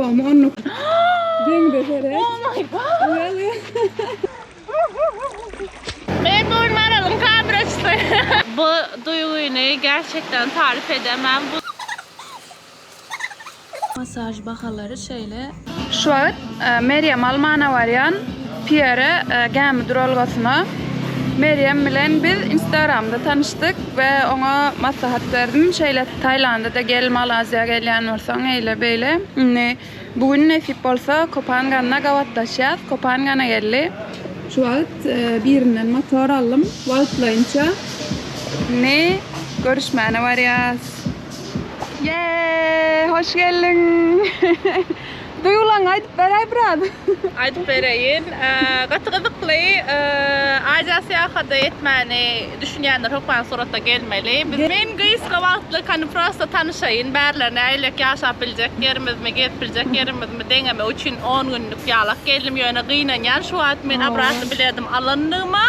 Anakomy onluk. Deňze seret. Oh my god. Uýal uýal. Men bu gün Maralyň kameraçysy. Bu duýgyny gerçekten tarif edemem. Bu Masaj bahalary şeýle. Şu wagt Merýem almana barýan Pýere gämi duralgasyna. Merýem bilen biz Instagramda tanyşdyk we oňa maslahat berdim. Şeýle Taýlanda-da gel, Malaziýa gelýän bolsaň eýle beýle. Indi bu gün nesip bolsa Kopanganda gabatlaşýas. Kopangana geldi. Şu wagt birinden motor aldym wagtlaýynça. Indi görüşmäne barýas. Ýeee hoş geldiň. Duýgularyňy aýdyp beräý biraz. Aýdyp bereýin. Gaty gyzykly. Aziýa syýahady etmäni düşünýänler hökman suratda gelmeli. Biz men gysga wagtlyk hany prosta tanyşaýyn, bärler nähilek ýaşap biljek ýerimizmi, gezip biljek ýerimizmi deňemek üçin on günlük ýalak geldim. Ýöne gynanýan şu wagt men obratny biledim alandygyma.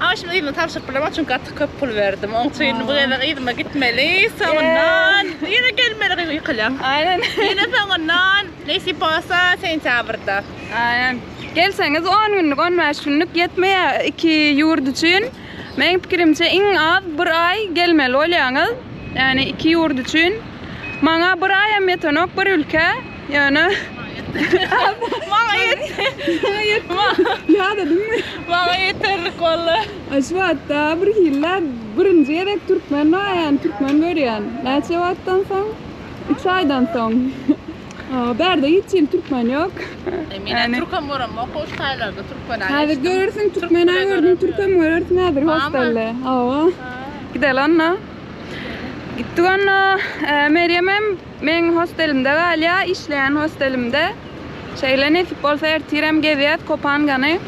Ama şimdi yzyna tabşyryp bilemok çünki gaty köp pul berdim. Oň üçin bu gezek yzyma gitmeli. Soňundan ýene gelmeli ýykylýan. Aýnen. Ýene soňundan nesip bolsa sentýabrda. Aýnen. Gelseňiz 10 günlük, 15 günlük ýetmeýär iki ýurt üçin. Meň pikirimçe iň az bir aý gelmeli bolýaňyz. Ýani iki ýurt üçin. Maňa bir aýam ýetenok bir ülkä. Ýöne Maňa ýetdi. Maňa ýetdi. Ýadadyňmy? Maňa ýeterlik boldy. Şu wagtda bir hili birinji gezek türkmen ýani türkmen görýän. Näçe wagtdan soň? 3 aýdan soň. Bärde hiç hili türkmen ýok. Men türkem göremok, hoş taýlarda türkmen aýyşdym. Häzir görersiň, türkmen gördüm, türkem görersiň häzir hostelde. Hawa. Gideli onda. Gitdik onda. Merýemem Meň hostelimde galýar, işleýän hostelimde. Şeýle nesip bolsa ertirem gezýäs Kopangany.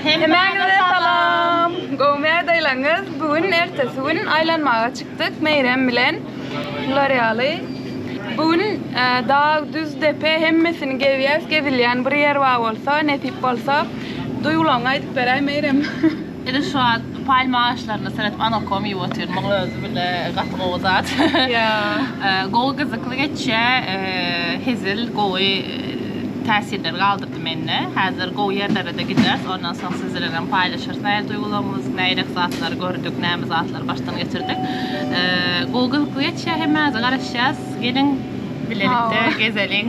Hemmäňize salam! Gowumy ýagdaýlaryňyz? Bu gün ertesi gün aýlanmaga çykdyk Meýrem bilen. Bular ýaly. Bu gün dag, düz, depe hemmesini gezýäs. Gezilýän bir ýer bar bolsa, nesip bolsa. Duýgularyňy aýdyp beräý Meýrem. Edil şu wagt palma agaçlaryna seredip anakom iýip otyryn. Muň özi bile gaty gowy zat. Gowy gyzykly geçýär. Hezil gowy täsirler galdyrdy mende. Häzir gowy ýerlere-de gideris. Ondan soň siz bilen hem paýlaşarys nähili duýgularymyz, nähili zatlary gördük, näme zatlary başdan geçirdik. Gowy gyzykly geçýär. Hemmäňize garaşýas. Geliň bilelikde gezeliň.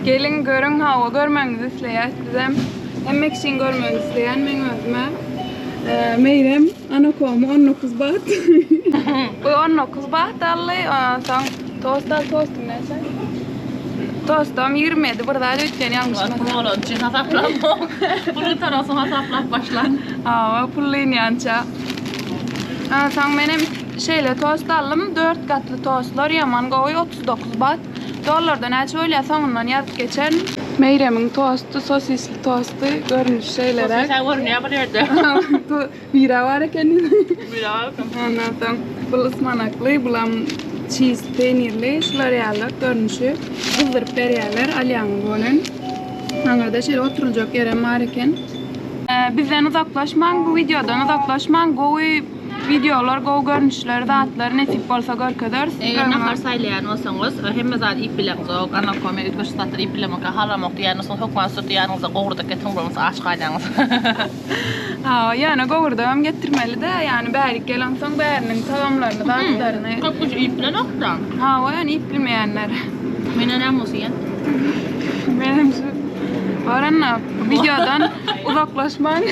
Geliň görüň hawa görmegiňizi isleýäs bizem. Hemme kişiň görmegini isleýän meň özüme. Meýrem anakomy 19 baht. Bu 19 baht aldy. Ondan soň tost al tostuň näçe? Tostam 27 bir zat öýtgen ýalňyşmasam. Pul bolan üçin hasaplamok. Pul gutaransoň hasaplap başlan. Hawa pul inýänçä. Ondan soň menem şeýle tost aldym. 4 gatly tostlar ýaman gowy 39 baht. Dollarda näçe bolýar soňundan ýazyp geçerin. Meýremiň tosty sosisli tosty görnüşi şeýleräk. Sosis görünýär bir ýerde. Bira bar eken. Bira bar eken. Ondan soň bul ysmanakly, bulam çiz peýnirli şular ýaly görnüşi gyzdyryp berýärler alýaňyz welin. Aňyrda şeýle oturyljak ýerem bar eken. Bizden uzaklaşmaň bu wideodan uzaklaşmaň gowy Wideolar gowy görnüşler zatlar nesip bolsa görkezeris. Eger nahar saýlaýan bolsaňyz, hemme zady iýip bileňzok, anakomi üýtgeşik zatlar iýip bilemok ýa halamok diýýän bolsaňyz hökman sürt ýanyňyzda gowurdak getiriň bolmasa aç galýaňyz. Hawa, ýöne gowurdagam getirmeli-dä, ýany bärik gelensoň bäriniň tagamlaryny, zatlaryny. Köp kişi iýip bilenok-da. Hawa, ýöne iýip bilmeýänler. Menem näme bolsa iýen. Menem şu Baranda wideodan uzaklaşmaň.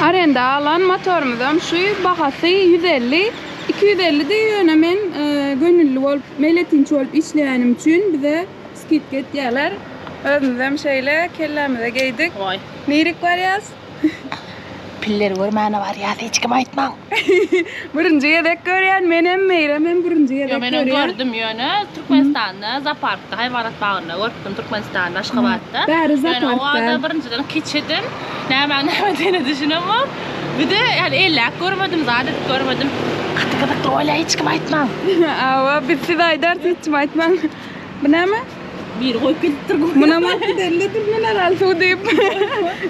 Arenda alan motorymyzam şu bahasy 150, 250 di ýöne men gönülli bolup meýletinçi bolup işleýänim üçin bize skidka etýärler. Özümizem şeýle kellämize geýdik. Nirik barýas? Pilleri görmäne barýas hiç kime aýtmaň. Birinji gezek görýän menem Meýrem hem birinji gezek Ýo menem görýär. gördüm ýöne Türkmenistanda zooparkda haýwanat bagynda görüpdim Türkmenistanda Aşgabatda. Bäri Ýöne o zooparkda. wagta birinjiden kiçidim. Nämäň nämedigine düşünemok. Bir-de ýani elläp görmedim zat edip görmedim. Gaty gyzykly bolýar hiç kime aýtmaň. Hawa biz size aýdarys hiç kime aýtmaň. Bu näme? Biri goýup gidipdir bu. Munam alyp gidelli mineral suw diýip.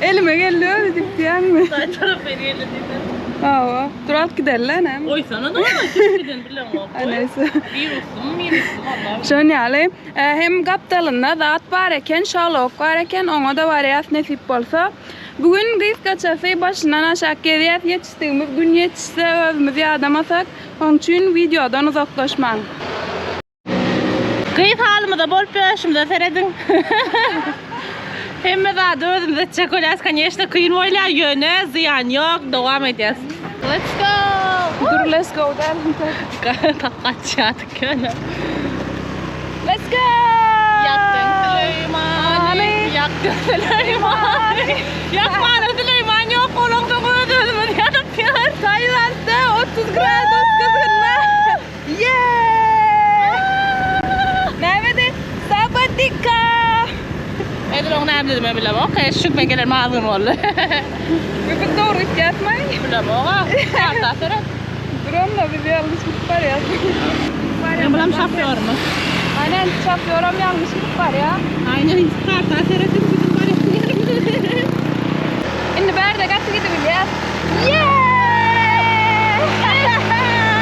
Elime geldi özi diýip diýýäňmi? Saý tarapy geldi diýdim. Hawa, dur alyp giderler näme? Goýsana da, kim giden bileňok. Neyse. Wiruslymy, minuslymy Allah bilir. Şon ýaly, hem gapdalynda zat bar eken, şalok bar eken, oňa da barýas nesip bolsa. Bu gün gysgaçasy başyndan aşak gezýäs, ýetişdigimiz gün ýetişse özümiz ýadamasak, oň üçin wideodan uzaklaşmaň. Gyz halymyza bolup ýörşümize serediň. Hemme zady özümiz etjek bolýas, koneşne kyn bolýar, ýöne zyýan ýok, dowam edýäs. Let's go! Dur let's go däl. Tak gaçýardyk ýöne. Let's go! Ýakdyň Süleýmany, ýakdyň Süleýmany. Ýakmana Süleýman ýok, olaňsoň öz-özümiz ýanyp ýörüs. Tailandda 30 gradus gyzgynda. Yeah! Nämedi? Sawadika! Edil oň näme diýdigini bilemok. He, şu men gelenim az gün boldy. Biz dogry gitýäsmi? Bilemok-a. Karta seret. Duram-da biz ýalňyş gidip barýas. Men bulam şofýormy? Aynen şofýoram ýalňyş gidip barýar. Aynen karta seredip gidip barýan ýerimiz. Indi bärde gaty gidibilýäs. Yeah!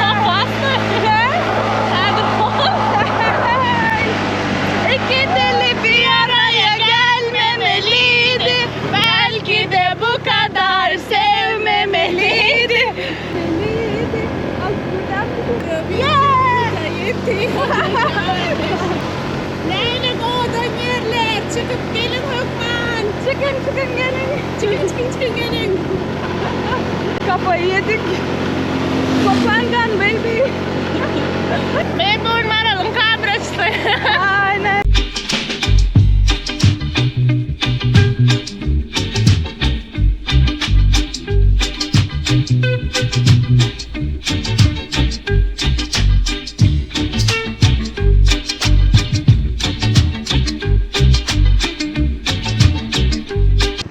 Opasny. Häzir İki deli bir araya gelmemeliydi. Belki de bu kadar sevmemeliydi. Näme godan ýerler, çykyp geliň hökman. Çıkın çıkın gelin. Çykyň çykyň çykyň geliň. Kafayı yedik. Koh Phangan baby. Men bu gün Maralyň kameraçysy. Aynen.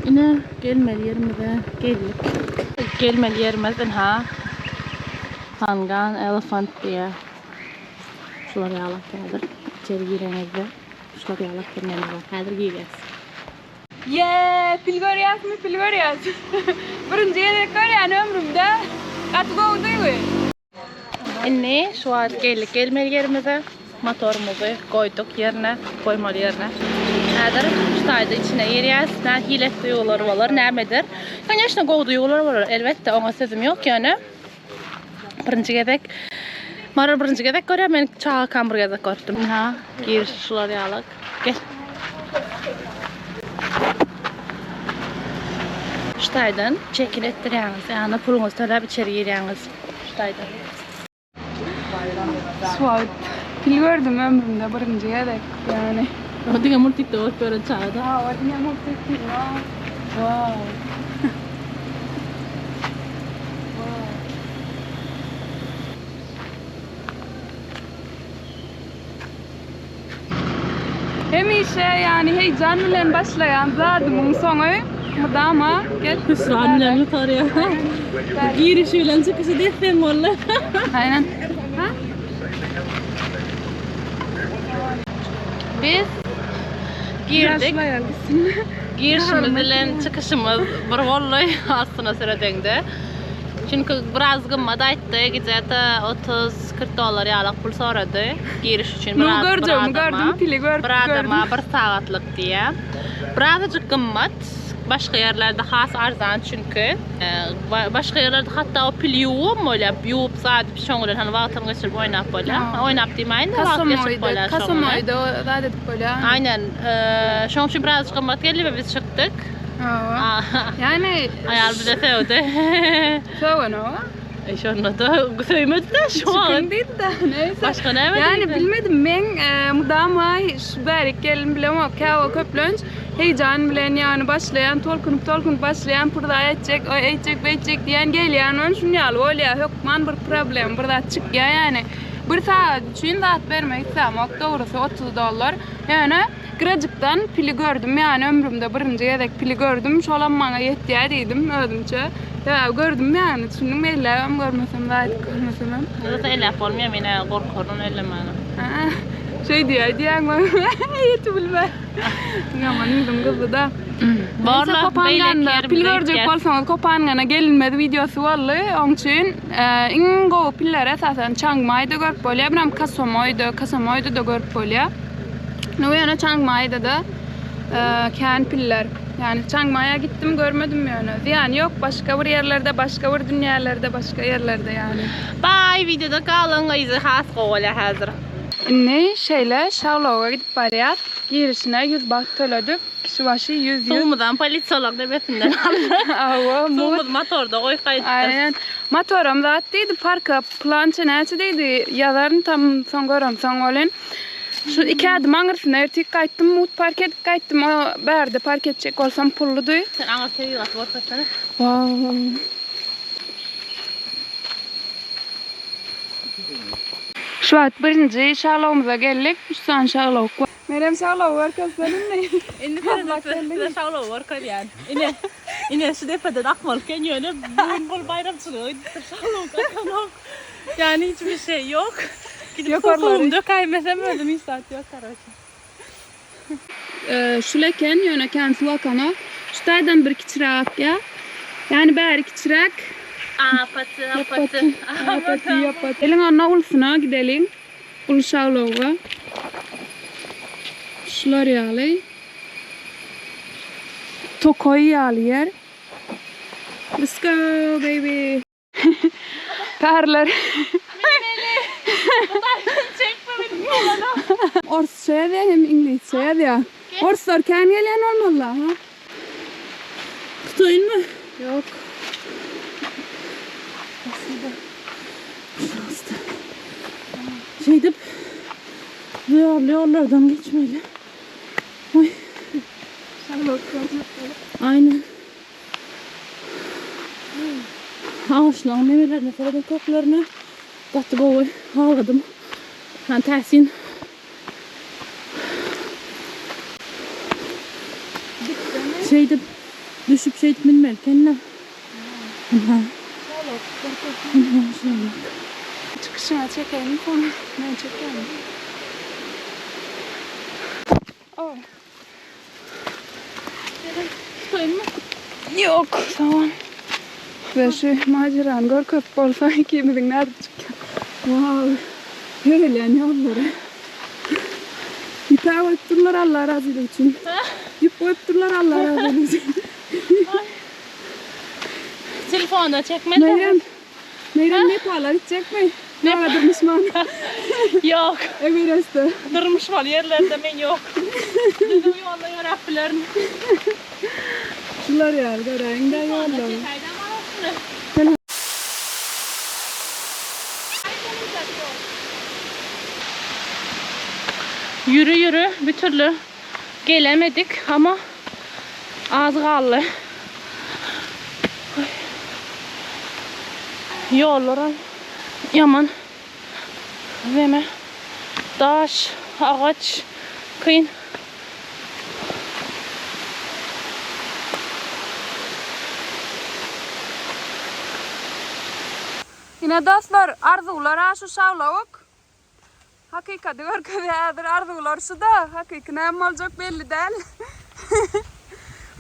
Ine gelmeli ýerimize geldik. Gelmeli ýerimiz ynha Phangan Elephant diýýär. Şular ýalak häzir. Içeri gireňizde şular ýalak girmeli bar. Häzir girýäs. Yeah, pil görýäsmi, pil görýäs. Birinji gezek görýän ömrümde. Gaty gowy duýgy. Indi şu wagt geldik gelmeli ýerimize. Motorymyzy goýduk ýerine, goýmaly ýerine. Häzir şu taýda içine girýäs. Nähili duýgular bolar, nämedir? Конечно, gowy duýgular bolar. Elbetde, oňa sözüm ýok, ýöne birinji gezek Maral birinji gezek görýär, men çagakam bir gezek görüpdim. Ha, giriş şular ýalyk. Gel. Şu taýdan check-in etdirýäňiz, ýagny puluňyzy töläp içeri girýäňiz. Şu taýdan. Şu wagt pil gördüm ömrümde birinji gezek yani. O diňe multikde bolup gören çagada. Ha, o diňe multik Wow. Wow. Wow. Hemişe yani heyecan bilen başlaýan zadymyň soňy mydama gel. Hüsran bilen gutarýar. Girişi bilen çykyşy desseň boldy. Aynen. Ha? Biz girdik. Girişimiz bilen çykyşymyz bir boldy aslynda seredeňde. Çünki biraz gymmat aýtdy, gije-de 30-40 dollar ýalak pul sorady giriş üçin. Nu Bir ad- bir görjegimi adama. gördüm, pili görüp Bir adama gördüm. bir sagatlyk diýýär. Birazajyk gymmat. Başga ýerlerde has arzan çünki. Ee, ba- Başga ýerlerde hatta o pil ýuwup bolýar, ýuwup zat şoň bilen hani wagtyny geçirip oýnap bolýar. Ha. Oýnap diýmäýin de wagt geçirip Kasamoýdy, bolýar şoň bilen. kasamoýdy o zat edip bolýar. Aynen. Ee, şoň üçin birazajyk gymmat geldi we biz çykdyk. Hawa. Aa, Yani Aýal bize söwdi. söwen o. E şonda da söýmedi de şu an. Çykyn diýdi de neyse. Başga näme Yani diýdi? bilmedim men e, mudama şu bärik gelin bilemok. Käwe köplenç heyecan bilen yani başlaýan, tolkunyp tolkunyp başlaýan, purda etjek, o etjek, bu etjek diýen gelýän on şun ýaly bolýar. Hökman bir problem, bir zat çykýar yani. Bir saat üçin zat bermek istemok dogrusy 30 dollar. Yani Gyrajykdan pili gördüm yani ömrümde birinji gezek pili gördüm. Şolam maňa ýetýär diýdim özümçe. Ya gördüm yani düşündüm elläbem görmesem zat görmesem. Zaten elläp bolmaýar, men gorkaryn ellemäne. Aa. Şeý diýäý diýäň maňa. Ýetip bilmän. Ýaman ýüzüm gyzdy-da. Neyse Borla, beýleki Kopanganda pil ýerimize görjek gitýäs. bolsaňyz Kopangana gelinmez wideosy boldy. Oň üçin e, iň gowy pilleri esasan Chiang Mai-da görüp bolýar. Birem Kasomoýda, Kasomoýda-da görüp bolýar. No ýöne Chiang Mai-da-da e, kän piller. Ýani Chiang Mai-a gitdim görmedim ýöne. Zyýany ýok başga bir ýerlerde, başga bir dünýälerde, başga ýerlerde ýani. Bye, wideoda galyň yzy has gowy bolýar häzir. Indi şeýle Şaglowa gidip barýas. Girişine 100 baht töledik. Kişi başy 100 100. Suwumyzam polisiýalaryň debesinden aldyk. Hawa, mugt. Suwumyzy motorda goýup gaýdypdyr. Aýnen. Motoram zat diýdi, parka pylança näçe diýdi, ýazaryn tam soň göremsoň welin. Şu iki ädim aňyrsyna ertik gaýtdym, mugt park edip gaýtdym. O bärde park etjek bolsam pulludy. Sen aňyr tebigaty görkezsene. Wow. Şu wagt birinji şaglawymyza geldik. Üç sany şaglawuk bar. Merem şaglawy görkezsene indi. Indi size şaglawy görkezýän. Ine, ine şu depeden akmaly eken ýöne bu gün bol baýramçylyga gidipdir şaglawuk akanok. Ýani hiçbir şey ýok. Gidip suwumy dökäýmesem özüm hiç zat ýok karoçe. Şul eken, ýöne kän suw akanok. Şu taýdan bir kiçiräk akýar. Ýani bäri kiçiräk. Apaty, apaty, apaty, apaty. Geliň onda ulusyna gideliň. Uly şaglawuga. Şular ýaly. Tokaý ýaly ýer. Let's go baby. Pärler. Orsça ýazýar hem iňlisçe ýazýar. Orslar kän gelýän bolmaly ha? Tutaýynmy? Ýok. Prosta. Şeýdip zorly ýollardan geçmeli. Oý. Aýnen. Agaçlaryň mewelerine serediň köklerine. Gaty gowy haladym. Yani täsin. Şeýdip düşüp şeýdip minmeli ekeni. Ynha. Ynha şeýle. Çykyşyňa çekeýinmi soň? Men çekýän. Oh. Tutayynmy? Ýok, sag ol. We şu majerany görkezip bolsa ikimiziň nädip çykýan. Wow. Ýörelýän ýollary. Ýüpe goýup durlar Allah razylygy üçin. Ýüp goýup durlar Allah razylygy üçin. Telefonda çekmedi. Meryem. Meryem Nepala gitjekmi? Daga dyrmyşman. Ýok. Everest'e. Dyrmyşmaly ýerlerde men ýok. Düzüw ýolda ýöräp bilerin. Şular ýaly göräýiň-dä ýollary. Ýüri ýüri bir türlü gelemedik ama az galdy. Ýollaram ýaman zeme daş, agaç kyn. Ine dostlar arzuwlar-a şu şaglawuk. Hakykaty görkezýär häzir arzuwlar şuda hakyky näme boljak belli däl.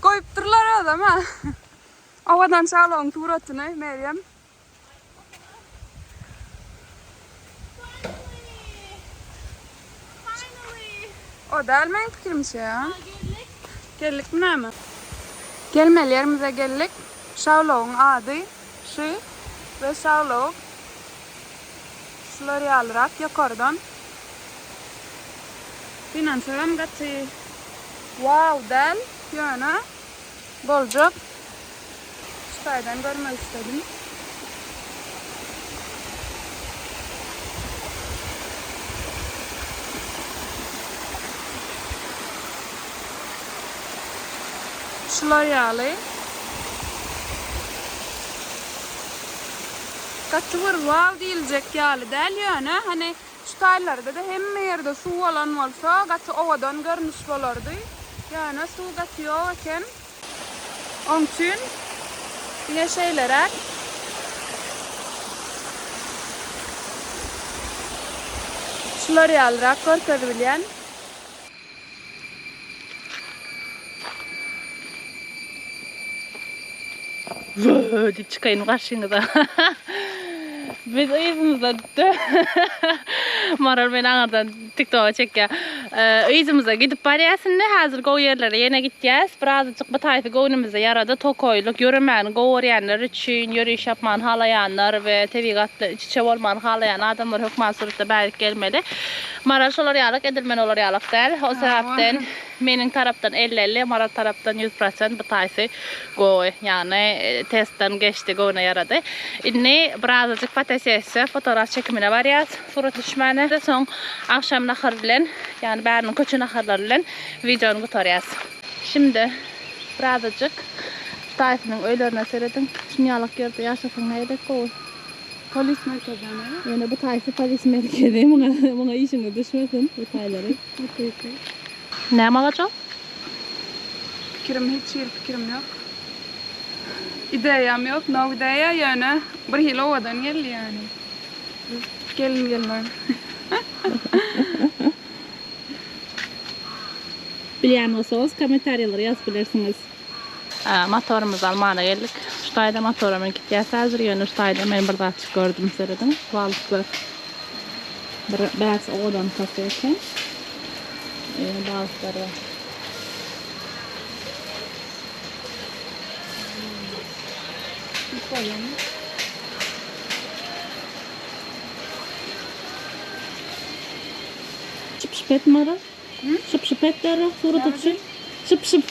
Goýupdyrlar özem ha. Owadan şaglawyň suratyny Merýem. O däl meň pikirimçe ýa. Geldik näme? Gelmeli ýerimize geldik. Şaglawyň ady şu we şaglaw Şular ýalyrak ýokardan. Gynansagam gaty wow däl, ýöne boljak. Şu taýdan görmek isledim. Şular ýaly. Gaty bir wow diýiljek ýaly däl ýöne hany şu taýlarda-da hemme ýerde suw bolan bolsa gaty owadan görnüş bolardy. Ýöne suw gaty ýok eken. Oň üçin diňe şeýleräk. Şular ýalyrak görkezibilýän. Wöö diýip çykaýyn garşyňyza. Biz yzymyzda Maral meni aňyrdan TikToka çekýär. Yzymyza gidip barýas indi. Häzir gowy ýerlere ýene gitýäs. Birazajyk bu taýsy göwnümize ýarady. Tokaýlyk, ýöremäni gowy görýänler üçin, ýöriş ýapmany halaýanlar we tebigat bilen iç-içe bolmany halaýan adamlar hökman suratda bärik gelmeli. Maral şolar ýalyk, edil men olar ýalyk däl. O sebäpden meniň tarapdan elli-elli, Maral tarapdan 100% bu taýsy gowy. Ýagny testden geçdi, göwne ýarady. Indi birazajyk fotosessiýa, fotoğraf çekimine barýas, surat düşmäne. Soň agşam nahar bilen, ýagny bäriniň köçe naharlary bilen wideony gutarýas. Şimdi birazajyk taýsynyň öýlerine serediň. Şunýalyk ýerde ýaşasaň nähili gowy. Polis merkezine. Ýöne bu taýsy polis merkezi. Muňa muňa işiňiz düşmesin bu taýlary. Okey okey. Näme alajak? Pikirim hiç hili pikirim ýok. Ideýam ýok, no ideýa ýöne bir hili owadan geldi ýani. Gelin gelmez. Bilýän bolsaňyz kommentariýalara ýazyp bilersiňiz. Motorymyzy almana geldik. Şu taýda motora münüp gitýäs häzir. Ýöne şu taýda men bir zatjyk gördüm serediň. Balyklar. Bir bäs owadan kafe eken. Ýöne balyklar bar. Şyp-şyp et Maral. Şyp-şyp et derrew surata düşün. Şyp-şyp.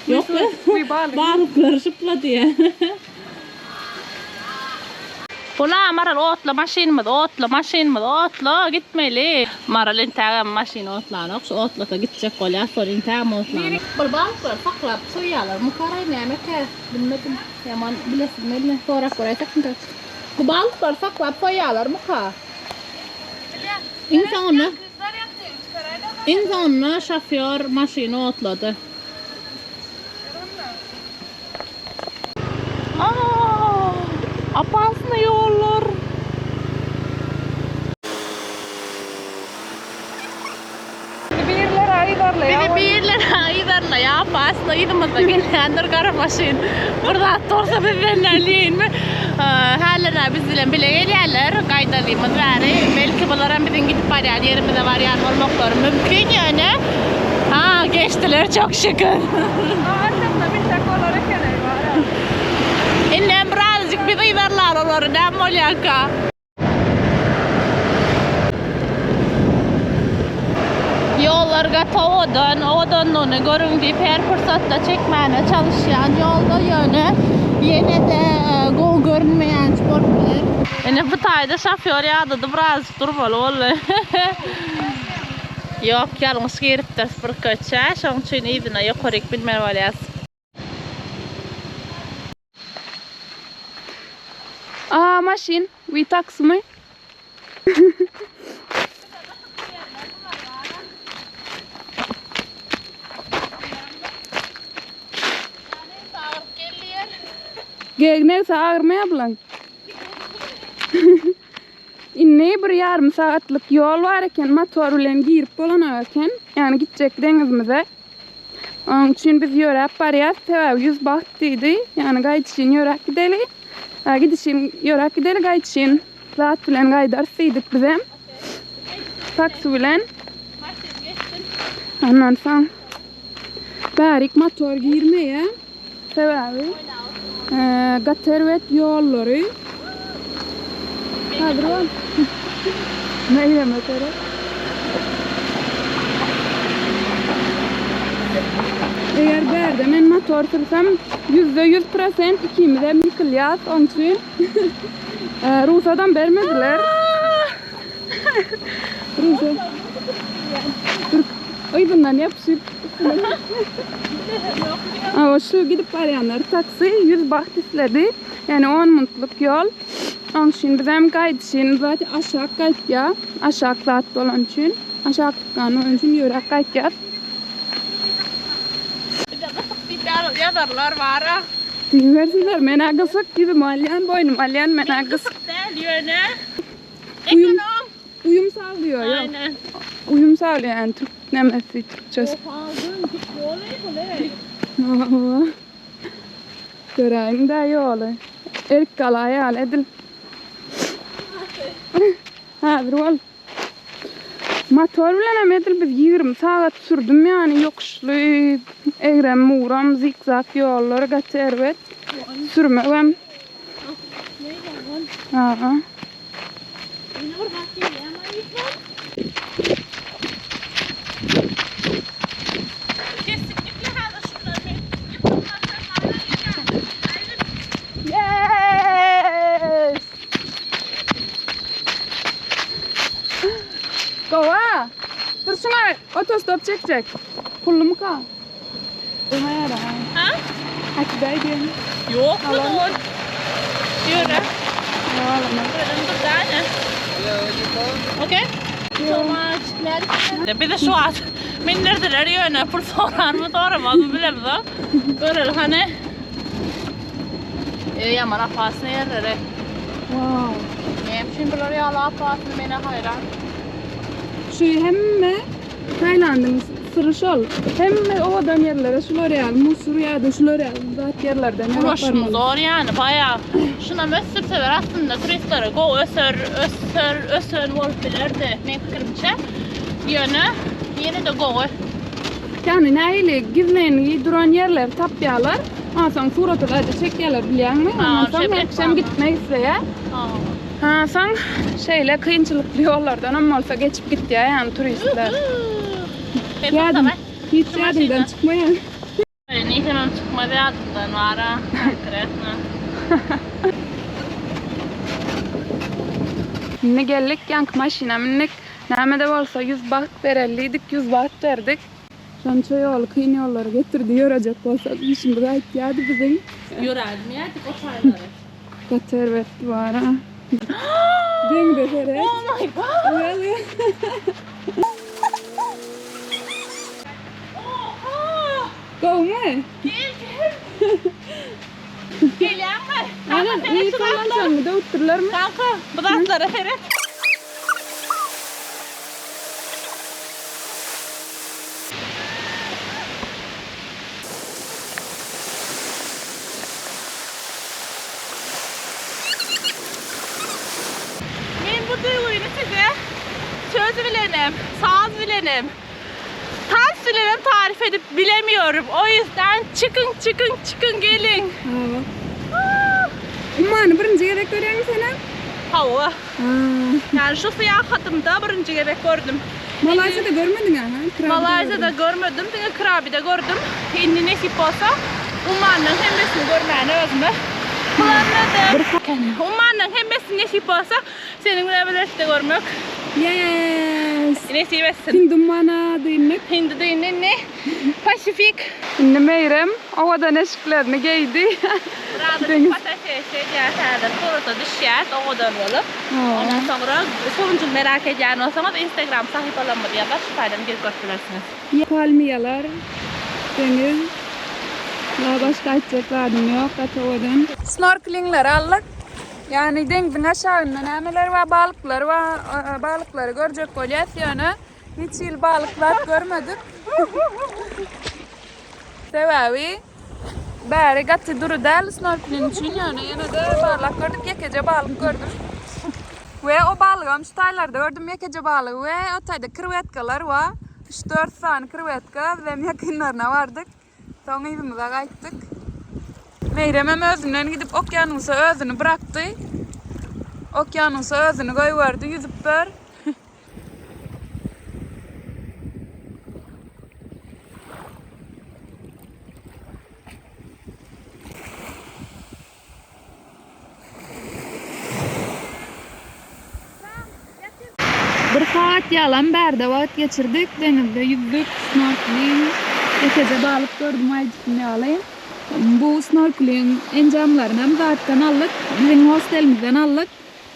Ýok be. Balyklar şypla diýýär. Ula Maral otla maşynymyz otla maşynymyz otla gitmeli. Maral entägem maşyn otlanok şu otlasa gitjek bolýar soň entägem otlanok. Bir balyklary saklap soýýarlarmykaraý nämekä bilmedim ýaman bilesim geldi sorap göräýsekmika. Bu balyklary saklap soýýarlarmyka? Iň soňunda Iň soňunda şofýor maşyny otlady. Aa, opasny ýollar. Bizi birler yzarlaýar. Bizi birler yzarlaýar. Opasny yzymyzda gelýändir gara maşyn. Bir zat bolsa bizden näleýinmi? Hälirä biz bilen bile gelýärler. Gaýdalymyz bäri. Belki bularam biziň gidip barýan ýerimize barýan bolmaklary mümkin ýöne. Ha, geçdiler çok şükür. Arkasyna binsek bolar eken-eý bara. Indem birazajyk biz yzarlar olary näme bolýarka. Ýollar gaty owadan, owadanlygyny görüň diýip her pursatda çekmäne çalyşýan ýolda ýöne ýene-de gowy görünmeýänçi bolup biler. Ine bu taýda şofýor ýadady birazjyk durmaly boldy. Ýok ýalňyş giripdiris bir köçä şoň üçin yzyna ýokaryk bilmeli bolýas. Aa maşyn, we taksymy? Gegnegse agyrmaýar bulaň. Indi bir ýarym sagatlyk ýol bar eken, motor bilen girip bolanok eken. Ýagny gitjek deňizimize. Onuň üçin biz ýöräp barýas, sebäbi 100 baht diýdi. Ýagny gaýdyşyn ýöräp gideli. Gidişin ýöräp gideli, gaýdyşyn zat bilen gaýdarys diýdik bizem. Taksi bilen. Ondan soň bärik motor girmeýär. Sebäbi gaty erbet ýollary. Häzir bol. Meýleme seret. Eger bärde men motor sürsem, 100% prosent ikimiz hem ýykylýas, onuň üçin rugsadam bermediler. Rugsat. Türk yzyndan ýapyşyp. Awa şu gidip barýanlar taksi 100 baht isledi. Ýani 10 minutlyk ýol. Onuň üçin bizem gaýdyşyn zat aşak gaýtýar. Aşak zat bolan üçin, aşak dükkan bolan üçin ýöräp gaýtýar. Bize gysyk diýip ýazarlar bar-a. Diýibersinler, men-ä gysyk, ýüzümi alýan, boýnumy alýan, men-ä gysyk. Gysyk däl ýöne. Ekonom. Uyum sağlıyor ya. Aynen. Uyum sağlıyor yani Türk nemesi Türkçesi. Oha, dün ýoly bu Hawa. Göräýiň-dä ýoly. Erkgala ýaly edil. Häzir bol. Motor bilenem edil biz 20 sagat sürdüm ýany ýokuşly, egrem-bugram, zikzak ýollar gaty erbet. Sürmegem. Ha. Kesinlikle häzir şunlar men. Yes! Gowa! Dur şuna otostop çekjek. Pullumyka? Durmaýar ha. Ha? Äkidäý diýen. Ýok bu dur. Ýöre. Alalım. Dur tane. Okay. So much. Bize şu an mindirdiler ýöne pul sorar mı soramaz mı bilemizok. Göreli hany. E, ýaman apasny ýerleri. Wow. Näme üçin bular ýaly apasny mene haýran. Şu hemme Tailand'ın syry şol. Hemme owadan ýerlere şular ýaly, musur ýa-da şular ýaly zat ýerlerden ýarak Ulaşym barmaly. zor ýany baýa. Şunam ösdürseler aslynda turistlere gowy öser, öser, ösen bolup bilerdi meň pikirimçe. Ýöne ýene-de gowy. Ýagny nähili gizlengi duran ýerleri tapýarlar. Onsoň surata zada çekýärler bilýäňmi? Ha, Ondan soň şeýle her kişem reklama. gitmek isleýär. Ha. Ha, soň şeýle kynçylykly ýollardan hem bolsa geçip gitýär ýagny turistler. Ýadym, hiç Şu ýadyňdan maşyna. çykmaýar. Neyse çykmaz ýadymdan wara. Konkretno. Indi geldik ýaňky maşyna mindik. Näme-de bolsa 100 baht berelidik, 100 baht berdik. Şonça ýoly kyn ýollary getirdi, ýörejek bolsak işimiz aýtýardy biziň. Ýörädim ýadyk o taýlary. Gaty erbet bar ha. Deňze seret. Oh my god. Really? Oha! Gowmy? Gel gel. Gelýärmi? Ana, Kanka, iyi seret şu zatlara. kullansaň döwüpdirlermi? Kanka, bu zatlara seret. Men bu duýgyny size söz bilenem, saz bilenem, tans bilenem tarif edip bilemiyorum. O yüzden çıkın çıkın çıkın gelin. Hawa. Ummany birinji gezek görýäňmi senem? Hawa. Ha. Yani şu syýahatymda birinji gezek gördüm. Malaýziýada görmediň ha? Krabi'de Malaýziýada gördüm. görmedim, diňe Krabi'de gördüm. Indi nesip bolsa Ummanyň hemmesini görmäni özüme planladım. Ummanyň hemmesini nesip bolsa seniň bilen birlikde görmek Yes. nesip etsin. Hindi ummana dyndyk. Hindi dyndy ne? Pasifik. Indi Meýrem owadan eşiklerini geýdi. Burada Deňiz. fotoseşe edýär, surata düşýär, owadan bolup. Hawa. Ondan soňra sonuncunu merak edýän bolsaňyz Instagram sahypalarymyzy ýa-da şu taýdan girip görüp bilersiňiz. Palmiýalar, deňiz. Daha başga aýtjak zadym ýok, gaty owadan. Snorkelingleri aldyk. Ýagny deňziň aşagynda nämeler bar, balyklar bar, balyklary görjek bolýas ýöne hiç hili balyk zat görmedik. Sebäbi bäri gaty dury däl snorkeling üçin ýöne ýene-de barlap gördük, ýekeje balyk gördüm. We o balygam şu taýlarda gördüm ýekeje balygy we o taýda krewetkalar bar. 3-4 sany krewetka bizem ýakynlaryna bardyk. Soň yzymyza gaýtdyk. Meýremem özünden gidip okeanusa özüni bırakdy. Okeanusa özüni goýberdi, ýüzüp ber. Bir saat ýalam bärde wagt geçirdik. Deňizde ýüzdük, snorkeling, ýekeje balyk gördüm aýdyşym ýaly. Bu snorkeling enjamlaryny hem zatdan aldyk. Biziň hostelimizden aldyk.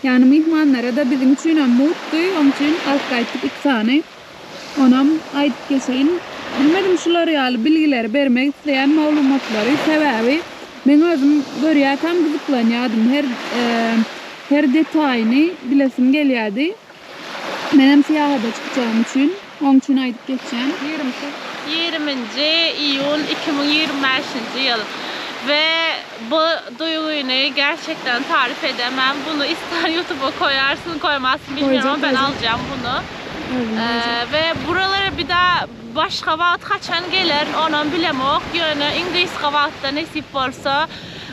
Ýagny myhmanlara da biziň üçin hem mugtdy. Onuň üçin alyp gaýtdyk iki sany. Onam aýdyp geçeýin. Bilmedim şular ýaly bilgileri bermek isleýän maglumatlary. Sebäbi men özüm görýärkäm gyzyklanýardym. Her e, her detaýyny bilesim gelýärdi. Menem syýahata çykjagym üçin, oň üçin aýdyp geçýän. Ýigrimisi. Ýigriminji iýun 2025-nji ýyl we bu duýgyny gerçekten taryp edemem. Bunu ister YouTube'a koýarsyn, koýmazsyn bilmiyorum ama ben aljam bunu. We buralara bir daha başga wagt haçan gelerin onam bilemok. Ýöne iň gysga wagtda nesip bolsa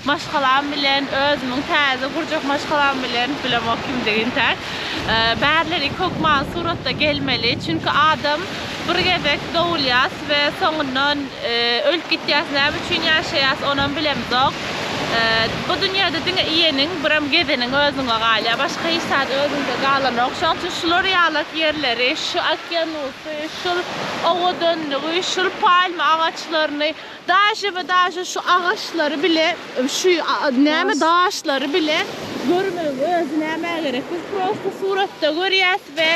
maşgalam bilen özümiň täze gurjak maşgalam bilen bilemok kimdigi intäk bärleri hökman suratda gelmeli. Çünki adam bir gezek dogulýas we soňundan ölüp gitýäs näme üçin ýaşaýas onam bilemzok. Bu dünýede diňe iýeniň birem gezeniň özüňe galýar başga hiç zat özüňde galanok. Şonuň üçin şular ýalak ýerleri şu okeanusy şul owadanlygy şul palma agaçlaryny daže we daže şu agaçlary bile şu näme daşlary bile görmegiň özi nämä gerek biz prosta suratda görýäs we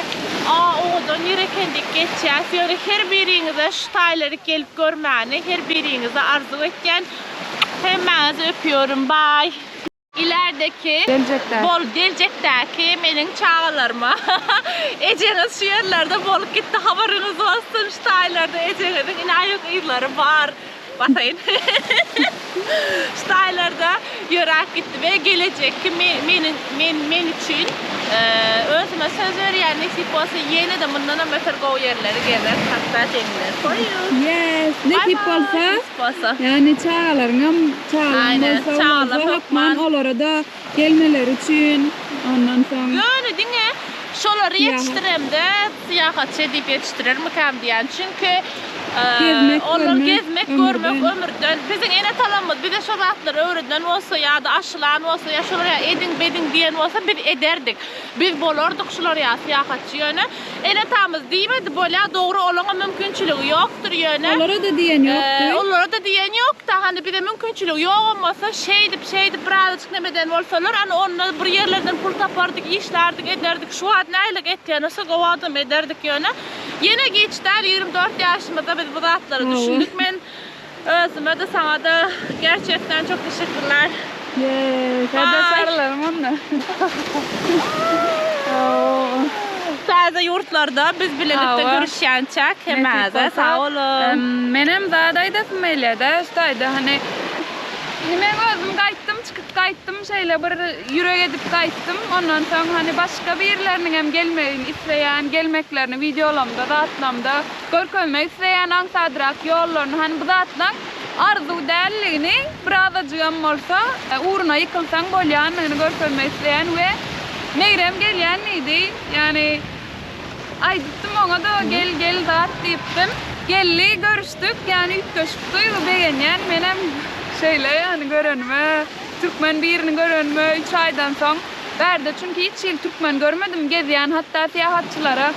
a owadan ýer eken diýip geçýäs ýöne her biriňize şu taýlary gelip görmäni her biriňize arzuw etýän hemmäňizi öpüyorum baý. Ilerdeki Geljekdäki. bol geljekdäki meniň çagalaryma ejeňiz şu ýerlerde bolup gitdi habaryňyz bolsun şu taýlarda ejeňiziň ine aýak yzlary bar basaýyn şu taýlarda ýöräp gitdi we gelejekki meniň men men üçin özüme söz berýän nesip bolsa ýene-de mundanam beter gowy ýerleri gezeris hatda seň bilen for you. Yes nesip bolsa. Nesip bolsa. Ýagny çagalaryňam çagalaň Aynen, bolsa çagalar bolsa hökman hökman. olara-da gelmeleri üçin ondan soň. Ýöne diňe şolary Syýahat. ýetişdiremde syýahatçy edip ýetişdirermikäm diýýän. Çünki Gezmek, olar görmek, gezmek, görmek ömürden. ömürden. Biziň ene-atalarymyz bize şo zatlary öwreden bolsa ýa-da aşylan bolsa ýa şolar ýaly ediň, bediň diýen bolsa biz ederdik. Biz bolardyk şular ýaly syýahatçy. Ýöne Ene-atamyz diýmedi bolýa dogry olaňam mümkinçiligi ýokdur ýöne. Olara-da diýen ýokdy. Olara-da diýen ýokda hany bize mümkinçiligi ýogam bolsa şeýdip şeýdip birazajyk nemeden bolsalar ana onda bir ýerlerden pul tapardyk işlärdik ederdik şu wagt nähili etýän bolsa gowy adam ederdik ýöne ýene giç däl 24 ýaşymyzda biz bu zatlara düşündik men özüme-de saňa-da gerçekden çok teşekkürler. Yes, hadi sarılalım onda. Täze ýurtlarda biz bilelikde görüşýänçäk hemmäňize sag boluň. Menem zat aýdasym gelýär-de, şu taýda hany indi men özüm gaýtdym, çykyp gaýtdym, şeýle bir ýürek edip gaýtdym. Ondan soň hany başga birleriniňem gelmegini isleýän, gelmeklerini wideolamda, zatlamda Görkezmek isleýän aňsadrak ýollaryny, hany bu zatlaň arzuw däldigini, birazajygam bolsa ugruna ýykylsaň bolýandygyny görkezmek isleýän we Megrem gelýän diýdi. Ýagny aýdypdym oňa-da gel gel zat diýipdim. Geldi, görüşdik, ýagny üýtgeşik duýgy, begenýän menem şeýle ýagny görenime, türkmen birini görenime üç aýdan soň. Bärde çünki hiç hili türkmen görmedim gezýän hatda syýahatçylara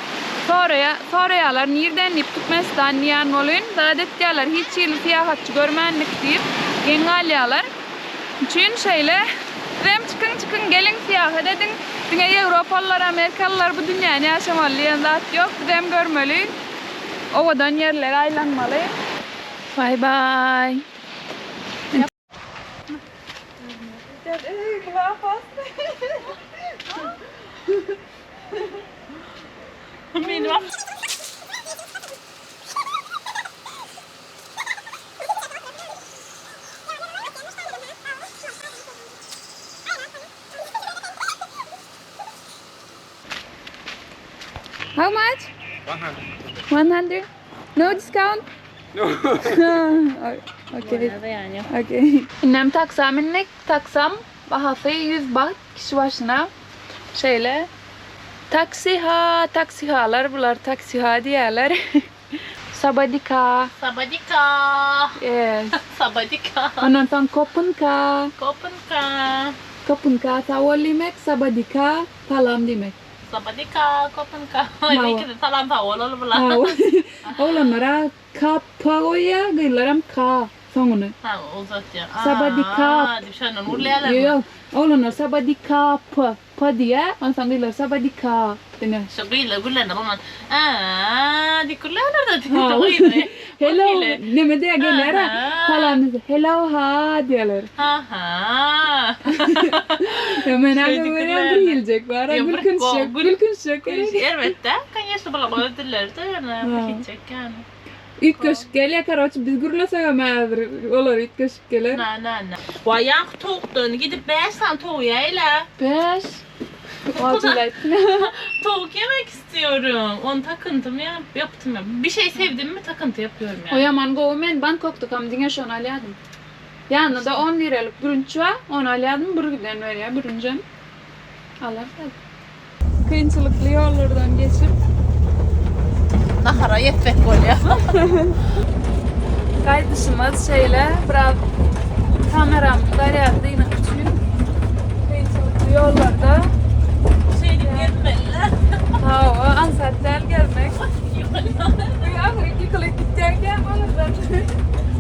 soraýa soraýalar nirden diýip Türkmenistan diýýän bolyn zat etýäler hiç hili syýahatçy görmändik diýip geň galýalar üçin şeýle sizem çykyň çykyň geliň syýahat ediň diňe ýewropalylar amerikalylar bu dünýäni ýaşamaly diýen zat ýok bizem görmeli owadan ýerlere aýlanmaly. Baý baý. How much? 100. 100? No discount? No. Okay. Okay. Indem taksa mindik. Taksam bahasy 100 baht kişi başyna. Şeýle. Taksiha, taksihalar bular taksiha diýýärler. Sabadika. Sabadika. Yes. Sabadika. Ondan soň kopunka. Kopunka. Kopunka sag bol diýmek, sabadika salam diýmek. Sabadika, kopunka. Ikisi salam sag bol ol bular. Oglanlara K, P goýýar, gyzlaram K. Soňuny. Ha, uzatýar. Sabadikap. Aa, diýip şondan gürleýärlermi? Ýok, oglanlar sabadikap, p diýýär, onsoň gyzlar sabadika diňe. Şu gyzlar gürlände bolman, aa diýip gürleýärler-de, Ha. gyzy. Hello, neme diýýär gelýär-ä, salam diýse, hello, ha diýýärler. Ha, ha. Ýa men häzir görýän bir hiljek bar-a, gülkünçjek, gülkünçjek gerek. Erbet-dä, конечно, bular öz dilleri-de ýöne, hiçjek ýaly. Üýtgeşik gelýär karoçe biz gürlesegem häzir olar üýtgeşik geler. Na na na. Waý ýaňky towukdan gidip bäş sany towuk ýäýlä. Bäş? Wajyl aýtdyň. Towuk ýemek istiyorum. Ony takyntym ýap ýapdym ýa. Bir şey sevdimmi takynty ýapýarym O ýa. ýaman gowy men Bangkokdakam diňe şony alýadym. Ýanynda-da on lirelik bürünç bar ony alýadym bir giden berýär bürünjem. Alarys hadi. Kynçylykly ýollardan geçip. Nahara ýetsek bolýar. Gaýdyşymyz şeýle, biraz kameramyň zarýady dynyk üçin kynçylykly ýollarda. Şeýdip gezmeli-dä. Hawa, aňsat däl gezmek. Bu ahyry ýykylyp gitýänkä olardan.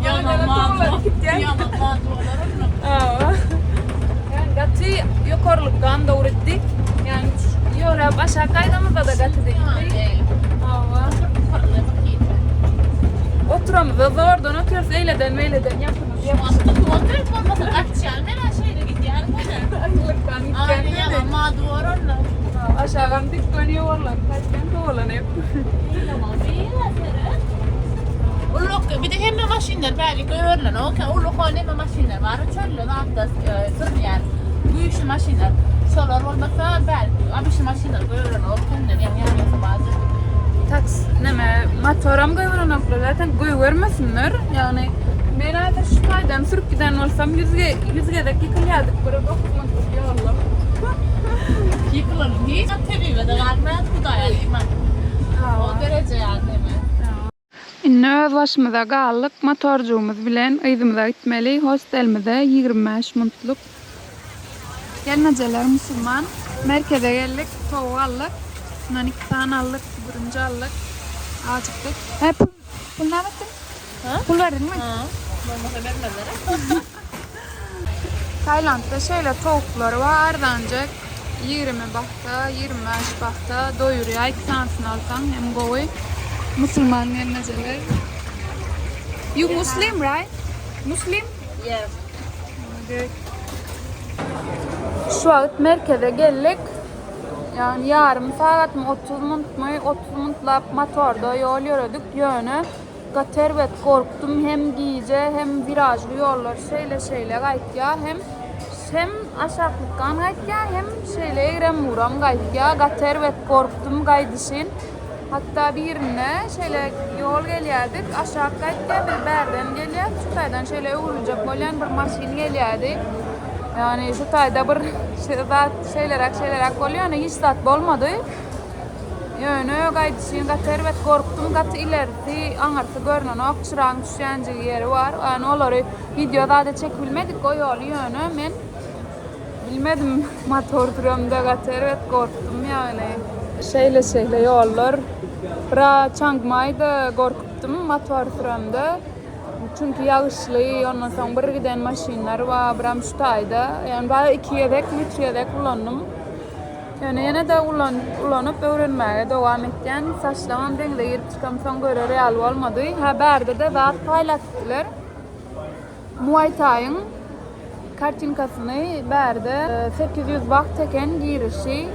Ýaman gitýän. Ýaman bolar onda. Hawa. Ýani gaty ýokarlykdan dogry dik. Ýani ýöräp aşak gaýdamyzda-da gaty dikdi. Hawa. Oturamyzda zordan otyrys, eýleden beýleden ýapynyp ýapyşyp. Oturyp bolmasa gaçýan men şeýle gidýän göni. Aýrylykdan gitýän. Ýaman mady bor onda. Aşagam dik göni ýowarlanyp gaýtýan towalanyp. Ulluk bir de hemme maşynlar bäri görlen o ulluk o neme maşynlar bar çölde zatda sürülýän güýçli maşynlar. Şolar bolmasa bäri abişli maşynlar görlen o kenden ýa ýa bazı. Taks neme motoram goýberenoklar zaten goýbermesinler. Ýagny men häzir şu taýdan sürüp giden bolsam 100 100 gezek ýykylýardyk bir 9 minutlyk ýolda. Ýykylan hiç tebibede galmaýar Hudaýa iman. O dereje ýaly neme. Indi öz başymyza galdyk, motorjygymyz bilen yzymyza gitmeli, hostelimize 25 minutlyk. Gelnejeler musulman. Merkeze geldik, towuk aldyk. Bundan iki sany aldyk, bürünç aldyk. Ajykdyk. He, pul, pul näme etdiň? Pul berdiňmi? Bolmasa bermezler. Tailandda şeýle towuklar bar, arzanjak. 20 bahta, 25 bahta doýurýar. Iki sanysyny alsaň hem gowy. Musulman gelnejeler. You Muslim, right? Muslim? Yes. Good. Şu wagt merkeze geldik. Ýagny ýarym sagatmy, 30 minutmy, 30 minutlap motorda ýol ýöredik. Ýöne gaty erbet gorkdum. Hem gije, hem wiražly ýollar şeýle-şeýle gaýtýar, hem hem aşaklykdan gaýtýar, hem şeýle egrem-bugram gaýtýar. Gaty erbet gorkdum gaýdyşyn. Hatda birinde şeýle ýol gelýärdik, aşak gaýtýar, biz bärden gelýäs. Şu taýdan şeýle öwrüljek bolýan bir maşyn gelýärdi. Ýagny şu taýda bir zat şeýleräk şeýleräk bolýar, ýöne hiç zat bolmady. Ýöne gaýdyşyn gaty erbet gorkdum, gaty ilerisi, aňyrsy görnenok, çyragyň düşýänjigi ýeri bar. Ýagny olary wideo zada çekip bilmedik o ýoly, ýöne men bilmedim, motor süremde gaty erbet gorkdum ýagny. Şeýle-şeýle ýollar. Bira Çang Maýda gorkupdym motor süremde. Çünki ýagyşly, ondan soň bir giden maşynlar bar, biram şu taýda. Ýagny baý iki gezekmi, üç gezek ulandym. Ýöne ýene-de ulan, ulanyp öwrenmäge dowam etýän. Saçlamam deňze girip çykamsoň görer ýaly bolmady. Hä bärde-de zat paýlatdylar. Muay Thai-yň kartinkasyny bärde 800 baht eken girişi.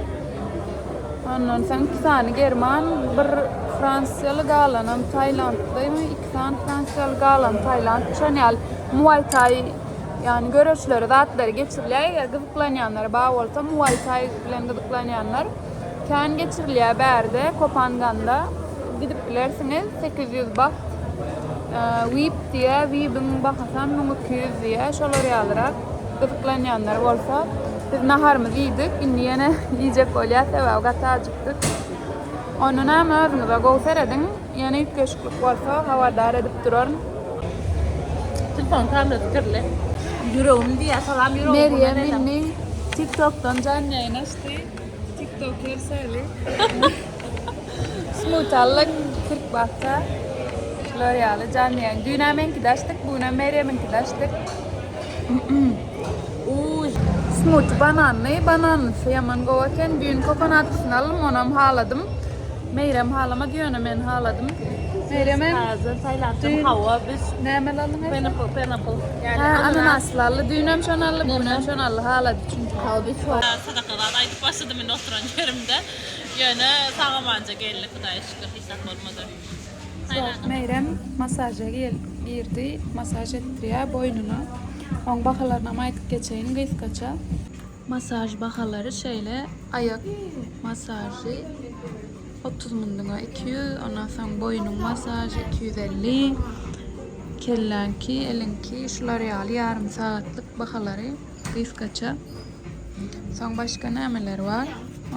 Ondan soň iki sany german, bir fransiýaly galanam tailandlymy, iki sany fransiýaly galan tailand. Şon ýaly Muay Thai ýagny göreşleri zatlary geçirilýär. Eger gyzyklanýanlar bar bolsa Muay Thai bilen gyzyklanýanlar kän geçirilýär bärde Kopanganda. Gidip bilersiňiz 800 baht. VIP diýýär, VIP-iň bahasam 1200 diýýär. Şolar ýalyrak gyzyklanýanlar bolsa. Biz naharymyzy iýdik, indi ýene iýjek bolýas, sebäbi gaty ajykdyk. Onda näme özüňize gowy serediň, ýene üýtgeşiklik bolsa habardar edip duraryn. Telefon kamerasy kirli. Ýüregim diýýär, salam ýüregim. Merýem indi TikTokdan janly ýaýyn açdy. TikToker Sally. Smooth aldyk 40 bahta. Şular ýaly janly ýaýyn. Düýn-ä meňkide açdyk, bu günem Merýemiňkide açdyk. Uý, smuti bananly, bananlysy ýaman gowy eken. Düýn kokonatlysyny aldym, onam haladym. Meýrem halamady, ýöne men haladym. Meýremem Hazır Tayland'da Düýn- hawa biz nämeli aldyň aýsam? pineapple pineapple. Yani Ha, ananasly aldy. Düýnem şony aldy, bu günem şony aldy. Halady çünki. Hawa biz Sadakadan aýdyp başladym men oturan ýerimde. Ýöne sag-amanca geldik Hudaýa şükür hiç zat bolmady. Meýrem massaža girdi, massaž etdirýär boýnuna. Oň bahalarynam aýdyp geçeýin gysgaça. Massaž bahalary şeýle, aýak massažy 30 mundyňa 200, ondan soň boýnuň massažy 250, kelläňki, eliňki şular ýaly ýarym sagatlyk bahalary gysgaça. Soň başga nämeler bar?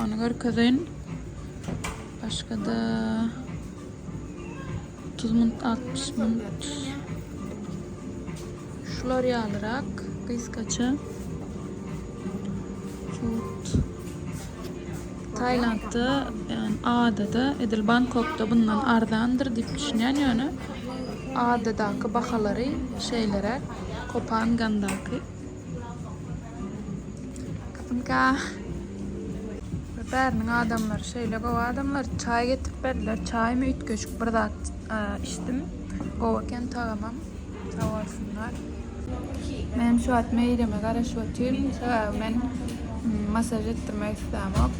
Ony görkezeýin. Başga-da 30 minut, 60 minut. Şular ýalyrak gysgaça. Food. Tailandda, ýagny adada, edil Bangkokda bundan arzandyr diýip düşünýän, ýöne adadaky bahalary şeýleräk, Kopangandaky. Kapynka. Bäriniň adamlary şeýle gowy adamlar. Çaý getirip berdiler. Çaýmy üýtgeşik bir zat içdim. Gowy eken tagamam. Sag bolsunlar. Men şu wagt Meýreme garaşyp otyryn. Sebäbi men massaž etdirmek islämok.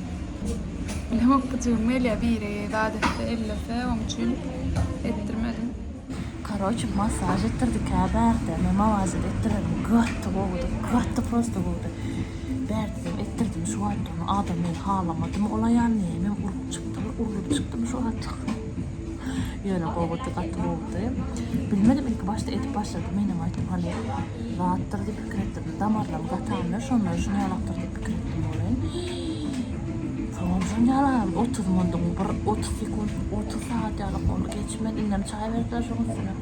Bilemok gyjygym gelýär biri zat etse ellese oň üçin etdirmedim. Karoçe massaž etdirdik hä bärde men Malaýziýada etdirmedim gaty gowudy gaty prosta gowudy bärdedem etdirdim şu wagt ony adam meni halamadymy ol aýal näme urup çykdymy urlup çykdymy şu wagt ýöne gowudy gaty gowudy bilmedim ilki başda edip başlady menem aýtdym hany zatdyr diýip pikir etdim damarlarym gatandyr şondan şuny ýalakdyr diýip pikir etdim welin soňam şony ýalam 30 mundyň bir 30 sekunt 30 sagat ýalak ol geçmedi indem çaý berdiler şoň üstüne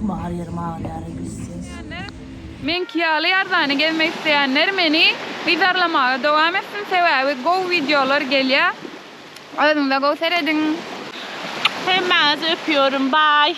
bar ýerim agyrýar pissez. Meňki ýaly arzany gezmek isleýänler meni yzarlamaga dowam etsin sebäbi gowy wideolar gelýär. Özüňize gowy serediň. Hemmäňizi öpüyorum bye.